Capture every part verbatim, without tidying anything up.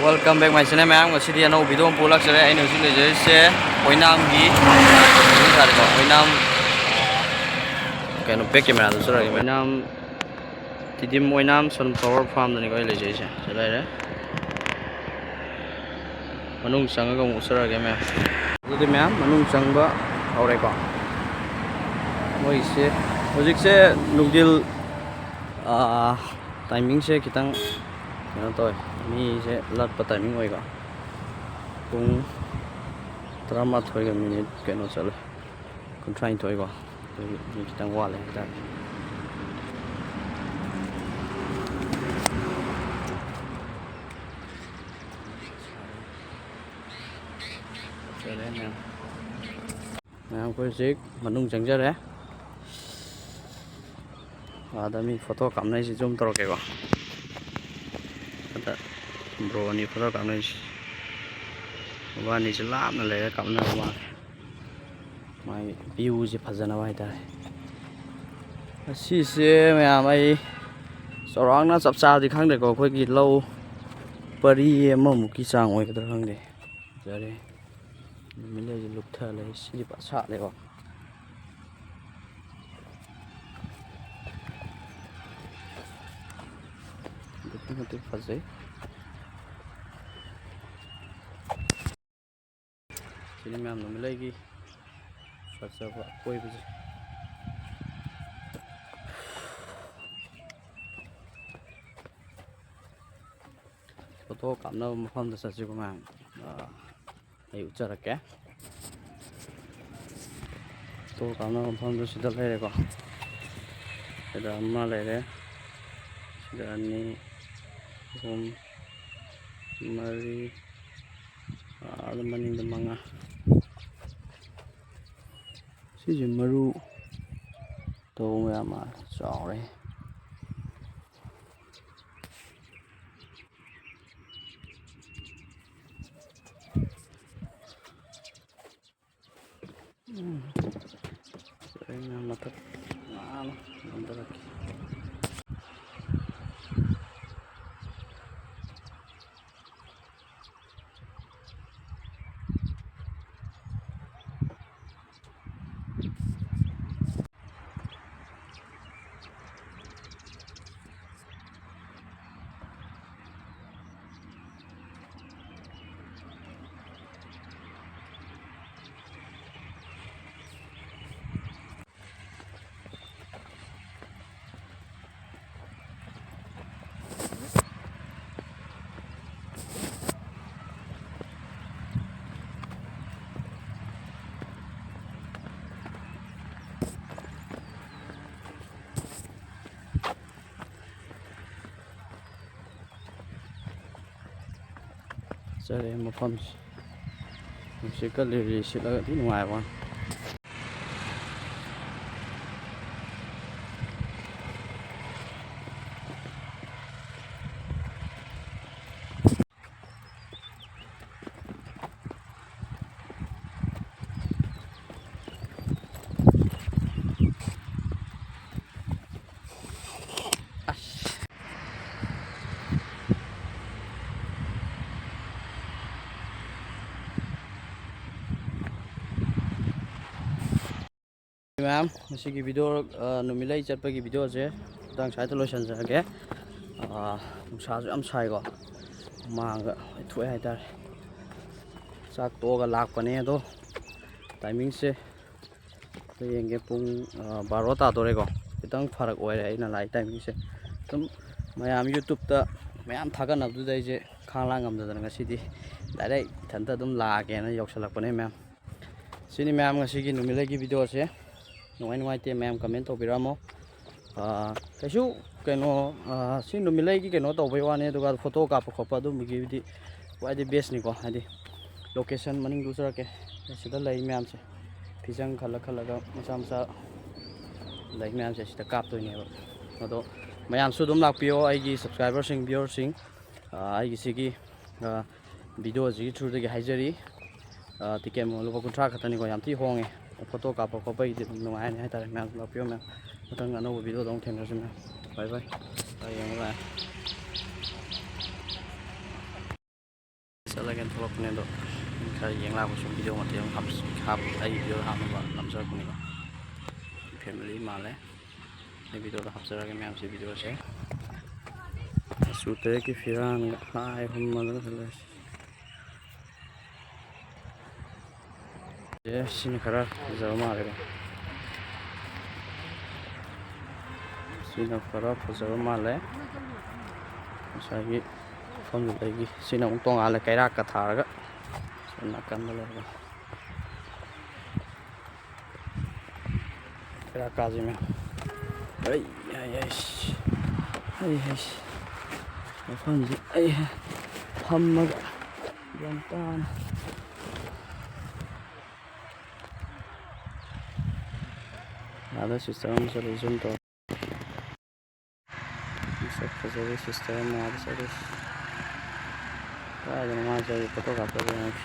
Welcome back my channel, ꯃꯌꯥꯝ꯫ ꯉꯁꯤꯗꯤ ꯑꯅꯧꯕ video ꯑꯃ ꯄꯨꯔꯛꯆꯔꯦ꯫ ꯑꯩꯅ ꯍꯧꯖꯤꯛ ꯂꯩꯖꯔꯤꯁꯦ ꯑꯣꯏꯅꯥꯝꯒꯤ ꯍꯥꯏꯇꯥꯔꯦꯀꯣ, ꯑꯣꯏꯅꯥꯝ ꯀꯩꯅꯣ, back cameraꯗ ꯆꯠꯂꯒꯦ꯫ ꯑꯣꯏꯅꯥꯝ, ꯇꯤꯗꯤꯝ ꯑꯣꯏꯅꯥꯝ Sunflower Farmꯗꯅꯤꯀꯣ ꯑꯩ ꯂꯩꯖꯩꯁꯦ꯫ ꯁꯤ ꯂꯩꯔꯦ꯫ ꯃꯅꯨꯡ ꯆꯪꯉꯒ ꯑꯃꯨꯛ ꯎꯠꯆꯔꯛꯑꯒꯦ ꯃꯌꯥꯝ꯫ ꯑꯗꯨꯗꯤ ꯃꯌꯥꯝ, ꯃꯅꯨꯡ ꯆꯪꯕ ꯍꯧꯔꯦꯀꯣ꯫ ꯃꯣꯏꯁꯦ ꯍꯧꯖꯤꯛꯁꯦ ꯅꯨꯡꯊꯤꯜ, ꯑꯥ, timingꯁꯦ ꯈꯤꯇꯪ ꯀꯩꯅꯣ ꯇꯧꯋꯦ, ꯃꯤꯁꯦ ꯂꯠꯄ timing ꯑꯣꯏꯀꯣ꯫ ꯄꯨꯡ ꯇꯔꯥꯃꯥꯊꯣꯏꯒ minute ꯀꯩꯅꯣ ꯆꯠꯂꯦ, ꯀꯨꯟꯊ꯭ꯔꯥꯅꯤꯊꯣꯏꯀꯣ꯫ ꯑꯗꯨꯒꯤ ꯃꯤ ꯈꯤꯇꯪ ꯋꯥꯠꯂꯦ ꯍꯥꯏꯇꯥꯔꯦ꯫ ꯐꯖꯔꯦ ꯃꯌꯥꯝ꯫ ꯃꯌꯥꯝ, ꯑꯩꯈꯣꯏ ꯍꯧꯖꯤꯛ ꯃꯅꯨꯡ ꯆꯪꯖꯔꯦ꯫ ꯑꯥꯗ ꯃꯤ photo ꯀꯥꯞꯅꯩꯁꯤ zoom ꯇꯧꯔꯛꯀꯦꯀꯣ꯫ ꯑꯗ bro ꯑꯅꯤ photo ꯀꯥꯞꯅꯩꯁꯤ꯫ ꯃꯕꯥꯅꯤꯁꯦ ꯂꯥꯞꯅ ꯂꯩꯔꯒ ꯀꯥꯞꯅꯕ ꯃꯥꯜꯂꯦ꯫ ꯃꯥꯒꯤ viewꯁꯦ ꯐꯖꯅꯕ ꯍꯥꯏꯇꯥꯔꯦ꯫ ꯑꯁꯤꯁꯦ ꯃꯌꯥꯝ, ꯑꯩ ꯆꯥꯎꯔꯥꯛꯅ ꯆꯞ ꯆꯥꯕꯗꯤ ꯈꯪꯗꯦꯀꯣ, ꯑꯩꯈꯣꯏꯒꯤ ꯂꯧ ꯄꯔꯤ ꯑꯃꯃꯨꯛꯀꯤ ꯆꯥꯡ ꯑꯣꯏꯒꯗ꯭ꯔꯥ ꯈꯪꯗꯦ꯫ ꯐꯖꯔꯦ꯫ ꯅꯨꯃꯤꯠꯂꯩꯁꯦ ꯂꯨꯞꯊ ꯂꯩ꯫ ꯁꯤꯗꯤ ꯐꯖ ꯁꯥꯠꯂꯦꯀꯣ꯫ ꯑꯗꯨꯛꯀꯤ ꯃꯇꯤꯛ ꯐꯖꯩ꯫ ꯁꯤꯅꯤ ꯃꯌꯥꯝ ꯅꯨꯃꯤꯠꯂꯩꯒꯤ ꯐꯖꯕ ꯑꯀꯣꯏꯕꯁꯦ꯫ Photo ꯀꯥꯞꯅꯕ ꯃꯐꯝꯗ ꯆꯠꯁꯤꯀꯣ ꯃꯌꯥꯝ꯫ ꯑꯥ, ꯑꯩ ꯎꯠꯆꯔꯛꯀꯦ꯫ Photo ꯀꯥꯞꯅꯕ ꯃꯐꯝꯗꯨ ꯁꯤꯗ ꯂꯩꯔꯦꯀꯣ꯫ ꯁꯤꯗ ꯑꯃ ꯂꯩꯔꯦ꯫ ꯁꯤꯗ ꯑꯅꯤ, ꯑꯍꯨꯝ, ꯃꯔꯤ, ꯑꯥꯗ ꯃꯅꯤꯡꯗ ꯃꯉꯥ꯫ ꯁꯤꯁꯦ ꯃꯔꯨ ꯇꯧꯕ ꯌꯥꯝ ꯃꯥꯜꯂꯦ, ꯆꯥꯎꯔꯦ꯫ ꯎꯝ꯫ ꯑꯩꯅ ꯃꯊꯛ ꯉꯥꯡ ꯅꯝꯊꯔꯛꯀꯦ꯫ ꯆꯠꯂꯦ ꯃꯐꯝꯁꯦ꯫ ꯅꯨꯡꯁꯤꯠꯀ ꯂꯤꯔꯤ ꯁꯤꯠꯂꯒ ꯊꯤ ꯅꯨꯡꯉꯥꯏꯕ ꯋꯥꯅꯤ꯫ ꯑꯁ꯫ ꯃꯌꯥꯝ, ꯉꯁꯤꯒꯤ ꯚꯤꯗꯤꯑꯣ, ꯑ, ꯅꯨꯃꯤꯠꯂꯩ ꯆꯠꯄꯒꯤ ꯚꯤꯗꯤꯑꯣꯁꯦ ꯃꯇꯥꯡ ꯁ꯭ꯋꯥꯏꯗ ꯂꯣꯏꯁꯤꯟꯖꯔꯒꯦ꯫ ꯑ, ꯅꯨꯡꯁꯥꯁꯨ ꯌꯥꯝ ꯁꯥꯏꯀꯣ, ꯍꯨꯃꯥꯡꯒ ꯊꯣꯛꯑꯦ ꯍꯥꯏꯇꯥꯔꯦ꯫ ꯆꯥꯛ ꯇꯣꯛꯑꯒ ꯂꯥꯛꯄꯅꯦ, ꯑꯗꯣ ꯇꯥꯏꯃꯤꯡꯁꯦ ꯑꯝꯇ ꯌꯦꯡꯒꯦ, ꯄꯨꯡ, ꯑ, ꯕꯥꯔꯣ ꯇꯥꯗꯣꯔꯦꯀꯣ꯫ ꯈꯤꯇꯪ ꯐꯔꯛ ꯑꯣꯏꯔꯦ ꯑꯩꯅ ꯂꯥꯛꯏ ꯇꯥꯏꯃꯤꯡꯁꯦ꯫ ꯑꯗꯨꯝ ꯃꯌꯥꯝ YouTube-ꯇ ꯃꯌꯥꯝ ꯊꯥꯒꯠꯅꯕꯗꯨꯗ ꯑꯩꯁꯦ ꯈꯥꯡ ꯂꯥꯡ ꯉꯝꯗꯗꯅ ꯉꯁꯤꯗꯤ direct ꯏꯊꯟꯇ ꯑꯗꯨꯝ ꯂꯥꯛꯑꯒꯦꯅ ꯌꯧꯁꯜꯂꯛꯄꯅꯦ ꯃꯌꯥꯝ꯫ ꯁꯤꯅꯤ ꯃꯌꯥꯝ ꯉꯁꯤꯒꯤ ꯅꯨꯃꯤꯠꯂꯩꯒꯤ ꯚꯤꯗꯤꯑꯣꯁꯦ꯫ ꯅꯨꯡꯉꯥꯏ ꯅꯨꯡꯉꯥꯏꯇꯦ ꯃꯌꯥꯝ comment ꯇꯧꯕꯤꯔꯛꯑꯝꯃꯣ꯫ ꯑꯥ, ꯀꯩꯁꯨ ꯀꯩꯅꯣ, ꯑꯥ, ꯁꯤ ꯅꯨꯃꯤꯠꯂꯩꯒꯤ ꯀꯩꯅꯣ ꯇꯧꯕꯩ ꯋꯥꯅꯤ, ꯑꯗꯨꯒ photo ꯀꯥꯞꯄ ꯈꯣꯠꯄ ꯑꯗꯨꯝꯕꯒꯤꯗꯤ ꯈ꯭ꯋꯥꯏꯗꯩ best-ꯅꯤꯀꯣ, ꯍꯥꯏꯗꯤ location ꯃꯅꯤꯡꯗꯨ ꯎꯠꯆꯔꯛꯀꯦ꯫ ꯁꯤꯗ ꯂꯩ ꯃꯌꯥꯝꯁꯦ, ꯐꯤꯖꯪ ꯈꯜꯂ ꯈꯜꯂꯒ ꯃꯆꯥ ꯃꯆꯥ ꯂꯩ ꯃꯌꯥꯝꯁꯦ ꯁꯤꯗ ꯀꯥꯞꯇꯣꯏꯅꯦꯕ꯫ ꯑꯗꯣ ꯃꯌꯥꯝꯁꯨ ꯑꯗꯨꯝ ꯂꯥꯛꯄꯤꯌꯣ, ꯑꯩꯒꯤ subscriber-ꯁꯤꯡ, viewer-ꯁꯤꯡ, ꯑꯥ, ꯑꯩꯒꯤ ꯁꯤꯒꯤ, ꯑꯥ, video-ꯁꯤꯒꯤ through-ꯗꯒꯤ ꯍꯥꯏꯖꯔꯤ꯫ ꯑꯥ, ticket ꯃꯃꯜ ꯂꯨꯄꯥ ꯀꯨꯟꯊ꯭ꯔꯥ ꯈꯛꯇꯅꯤꯀꯣ, ꯌꯥꯝ ꯊꯤ ꯍꯣꯡꯉꯦ꯫ Photo ꯀꯥꯞꯄ ꯈꯣꯠꯄꯒꯤꯗꯤ ꯑꯗꯨꯝ ꯅꯨꯡꯉꯥꯏꯔꯅꯤ ꯍꯥꯏꯇꯥꯔꯦ꯫ ꯃꯌꯥꯝꯁꯨ ꯂꯥꯛꯄꯤꯌꯣ ꯃꯌꯥꯝ꯫ ꯃꯊꯪ ꯑꯅꯧꯕ video-ꯗ ꯑꯃꯨꯛ ꯊꯦꯡꯅꯔꯁꯤ ꯃꯌꯥꯝ꯫ Bye bye꯫ ꯌꯦꯡꯕ ꯂꯥꯛꯑꯦ꯫ ꯆꯠꯂꯒꯦꯅ ꯊꯣꯛꯂꯛꯄꯅꯦ, ꯑꯗꯣ ꯈꯔ ꯌꯦꯡ ꯂꯥꯛꯄ ꯁꯨꯝ video ꯃꯇꯦꯛ ꯑꯃ ꯍꯥꯞ-, ꯍꯥꯞ-, ꯑꯩꯒꯤ video ꯍꯥꯞꯅꯕ ꯅꯝꯖꯔꯛꯄꯅꯤꯀꯣ꯫ Family ꯃꯥꯜꯂꯦ꯫ ꯑꯩ video-ꯗ ꯍꯥꯞꯆꯔꯛꯑꯒꯦ ꯃꯌꯥꯝꯁꯤ video-ꯁꯦ꯫ ꯃꯆꯨ ꯇꯔꯦꯠꯀꯤ ꯐꯤꯔꯥꯟꯒ ꯍꯥꯏ ꯍꯨꯝꯃꯗꯅ ꯂꯩ꯫ ꯑꯦ, ꯁꯤꯅ ꯈꯔ ꯐꯖꯕ ꯃꯥꯜꯂꯦꯀꯣ꯫ ꯁꯤꯅ ꯈꯔ ꯐꯖꯕ ꯃꯥꯜꯂꯦ꯫ ꯉꯁꯥꯏꯒꯤ ꯃꯐꯝꯗꯨꯗꯒꯤ ꯁꯤꯅ ꯑꯃꯨꯛ ꯇꯣꯉꯥꯜꯂꯦ, ꯀꯩꯔꯥꯛꯀ ꯊꯥꯔꯒ꯫ ꯁꯣꯝ ꯅꯥꯀꯟꯗ ꯂꯩꯕ ꯀꯩꯔꯥꯛ ꯀꯥꯁꯤꯅ꯫ ꯑꯩ, ꯑꯩ, ꯑꯩ, ꯑꯩ, ꯑꯩ, ꯃꯐꯝꯁꯤ ꯑꯩ ꯐꯝꯃꯒ ꯒ꯭ꯌꯥꯟ ꯇꯥꯅ꯫ ꯑꯥꯗ sister ꯑꯃ ꯆꯠꯂꯤ, zoom ꯇꯧ꯫ ꯃꯁꯛ ꯐꯖꯕꯤ sister ꯑꯃ ꯑꯥꯗ ꯆꯠꯂꯤ꯫ ꯀꯥꯏꯗꯅꯣ ꯃꯥ ꯆꯠꯂꯤ, photo ꯀꯥꯞꯄꯒꯤ ꯍꯥꯏꯁꯦ꯫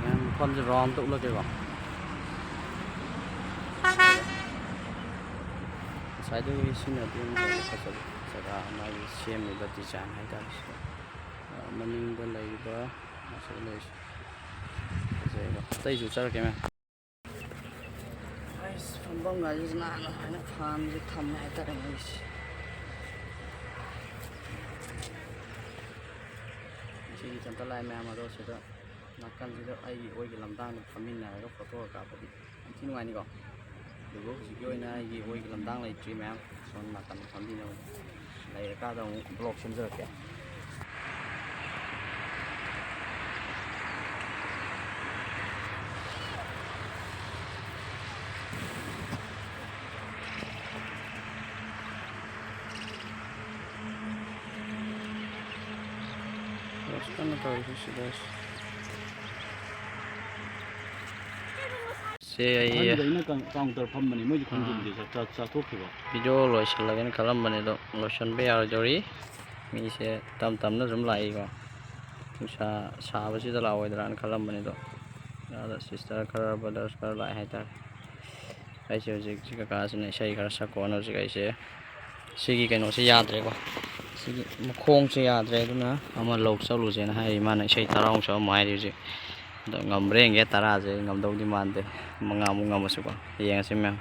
ꯃꯌꯥꯝ ꯃꯐꯝꯁꯦ round ꯇ ꯎꯠꯂꯛꯀꯦꯀꯣ꯫ ꯉꯁꯥꯏꯗꯒꯤ ꯁꯤꯅꯗꯤ ꯑꯃꯨꯛ ꯍꯦꯟꯅ ꯐꯖꯕ ꯖꯒꯥ ꯃꯥꯒꯤ ꯁꯦꯝꯃꯤꯕ design ꯍꯥꯏꯇꯥꯔꯦ꯫ ꯁꯤꯗ, ꯑ, ꯃꯅꯤꯡꯗ ꯂꯩꯔꯤꯕ, ꯑꯁꯤꯗ ꯂꯩꯔꯤꯁꯦ ꯐꯖꯩꯕ꯫ ꯑꯇꯩꯁꯨ ꯆꯠꯂꯛꯀꯦ ꯃꯌꯥꯝ꯫ ꯑꯩꯁ, ꯐꯝꯐꯝꯒꯁꯦ ꯅꯥꯟꯅ ꯁꯨꯃꯥꯏꯅ ꯐꯥꯟꯁꯦ ꯊꯝꯃꯦ ꯍꯥꯏꯇꯥꯔꯦ ꯃꯣꯏꯁꯦ꯫ ꯁꯤꯒꯤ ꯆꯟꯇ ꯂꯥꯏ ꯃꯌꯥꯝ ꯑꯗꯣ ꯁꯤꯗ ꯅꯥꯀꯟꯁꯤꯗ ꯑꯩꯒꯤ ꯑꯣꯏꯒꯤ ꯂꯝꯗꯥꯡꯗ ꯐꯝꯃꯤꯟꯅꯔꯒ photo ꯒ ꯀꯥꯞꯄꯗꯤ ꯌꯥꯝ ꯊꯤ ꯅꯨꯡꯉꯥꯏꯅꯤꯀꯣ꯫ ꯑꯗꯨꯕꯨ ꯍꯧꯖꯤꯛꯀꯤ ꯑꯣꯏꯅ ꯑꯩꯒꯤ ꯑꯣꯏꯒꯤ ꯂꯝꯗꯥꯡ ꯂꯩꯇ꯭ꯔꯤ ꯃꯌꯥꯝ꯫ ꯁꯣꯝ ꯅꯥꯀꯟꯗ ꯐꯝꯕꯤꯅꯕ ꯂꯩꯔꯀꯥꯟꯗ ꯑꯃꯨꯛ vlog ꯁꯦꯝꯖꯔꯛꯀꯦ꯫ Brush ꯀꯟꯅ ꯇꯧꯔꯤ ꯁꯤꯗ꯫ ꯁꯦ, ꯑꯩ ꯑꯍꯥꯟꯕꯗ ꯑꯩꯅ ꯀꯥꯎꯟ-, counter ꯐꯝꯕꯅꯦ, ꯃꯣꯏꯁꯨ ꯈꯣꯡꯗ꯭ꯔꯨꯝꯗꯤ ꯆꯥ-, ꯆꯥ-, ꯆꯥꯊꯣꯛꯈꯤꯕ꯫ Video ꯂꯣꯏꯁꯤꯜꯂꯒꯦꯅ ꯈꯜꯂꯝꯕꯅꯦ, ꯑꯗꯣ ꯂꯣꯏꯁꯤꯟꯕ ꯌꯥꯔꯣꯏꯗꯧꯔꯤ꯫ ꯃꯤꯁꯦ ꯇꯞ ꯇꯞꯅ ꯁꯨꯝ ꯂꯥꯛꯏꯀꯣ꯫ ꯅꯨꯡꯁꯥ ꯁꯥꯕꯁꯤꯗ ꯂꯥꯛꯑꯣꯏꯗ꯭ꯔꯥꯅ ꯈꯜꯂꯝꯕꯅꯦ, ꯑꯗꯣ ꯑꯗ sister ꯈꯔ, brothers ꯈꯔ ꯂꯥꯛꯑꯦ ꯍꯥꯏꯇꯥꯔꯦ꯫ ꯑꯩꯁꯦ ꯍꯧꯖꯤꯛ ꯁꯤ ꯀꯀꯥꯁꯤꯅ ꯏꯁꯩ ꯈꯔ ꯁꯛꯈꯣꯅ ꯍꯧꯖꯤꯛ ꯑꯩꯁꯦ ꯁꯤꯒꯤ ꯀꯩꯅꯣꯁꯦ ꯌꯥꯗ꯭ꯔꯦꯀꯣ꯫ ꯁꯤꯒꯤ ꯃꯈꯣꯡꯁꯦ ꯌꯥꯗ꯭ꯔꯦ, ꯑꯗꯨꯅ ꯑꯃ ꯂꯧ ꯆꯠꯂꯨꯁꯦꯅ ꯍꯥꯏꯔꯤ꯫ ꯃꯥꯅ ꯏꯁꯩ ꯇꯔꯥꯃꯨꯛ ꯁꯛꯑꯝꯃꯣ ꯍꯥꯏꯔꯤ ꯍꯧꯖꯤꯛ꯫ ꯑꯗꯣ ꯉꯝꯕ꯭ꯔꯥ ꯌꯦꯡꯒꯦ, ꯇꯔꯥꯁꯦ ꯉꯝꯗꯧꯗꯤ ꯃꯥꯟꯗꯦ꯫ ꯃꯉꯥꯃꯨꯛ ꯉꯝꯃꯁꯨꯀꯣ꯫ ꯌꯦꯡꯉꯁꯤ ꯃꯌꯥꯝ꯫